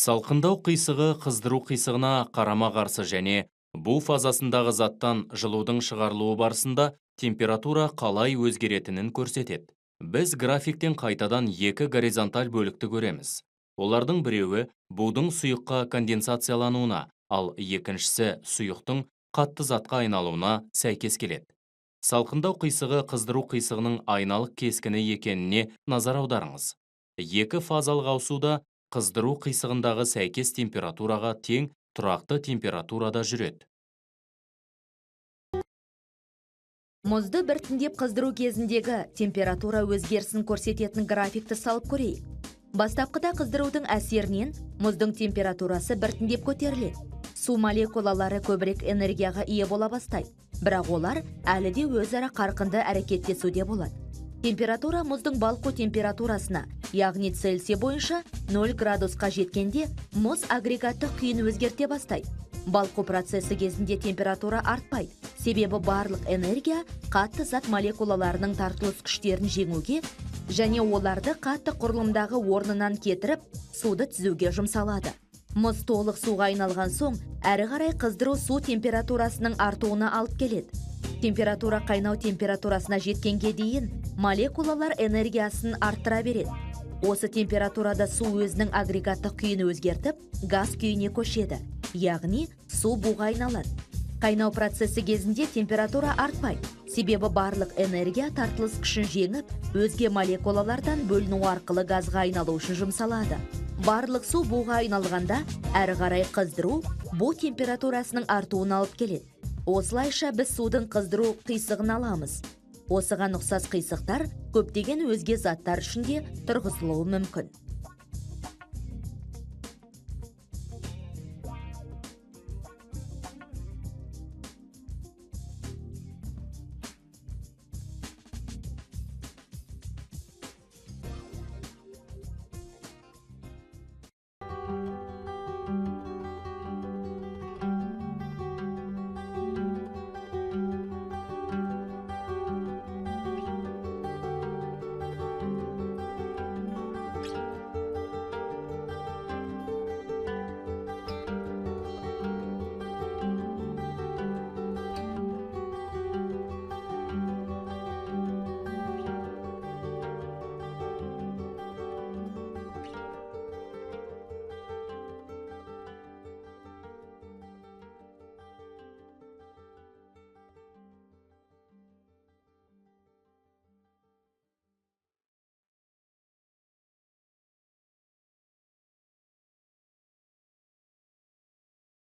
Салқындау қисығы қыздыру қисығына қарама-қарсы және бу фазасындағы заттан жылудың шығарылуы барысында температура қалай өзгеретінін көрсетеді. Біз графиктен қайтадан екі горизонталь бөлікті көреміз. Олардың біреуі будың сұйыққа конденсациялануына, ал екіншісі сұйықтың қатты затқа айналуына сәйкес келеді. Салқындау қисығы қыздыру қисығының айналық кескіні екеніне назар аударыңыз. Екі фазалық ауысуда қыздыру қисығындағы сәйкес температураға тең тұрақты температурада жүреді. Мұзды біртіндеп қыздыру кезіндегі температура өзгерісін көрсететін графикті салып көрейік. Бастапқыда қыздырудың әсерінен мұздың температурасы біртіндеп көтеріледі. Су молекулалары көбірек энергияға ие бола бастайды, бірақ олар әлі де өзара қарқынды әрекеттесуде болады. Температура мұздың балқу температурасына, яғни Цельсия бойынша 0 градусқа жеткенде мұз агрегаттық күйін өзгерте бастайды. Балқу процесі кезінде температура артпайды, себебі барлық энергия қатты зат молекулаларының тартылыс күштерін жеңуге және оларды қатты құрылымдағы орнынан кетіріп, суды түзуге жұмсалады. Мұз толық суға айналған соң, әрі қарай қыздыру су температурасының артуына алып келеді. Температура қайнау температурасына жеткенге дейін молекулалар энергиясын арттыра береді. Осы температурада су өзінің агрегаттық күйін өзгертіп, газ күйіне көшеді, яғни су буға айналады. Қайнау процесі кезінде температура артпайды, себебі барлық энергия тартылыс күшін жеңіп, өзге молекулалардан бөліну арқылы газға айналу үшін жұмсалады. Барлық су буға айналғанда әрі қарай қыздыру бу температурасының артуына алып келеді. Осылайша біз судың қыздыру қисығын аламыз. Осыған ұқсас қисықтар көптеген өзге заттар үшін де тұрғызылуы мүмкін.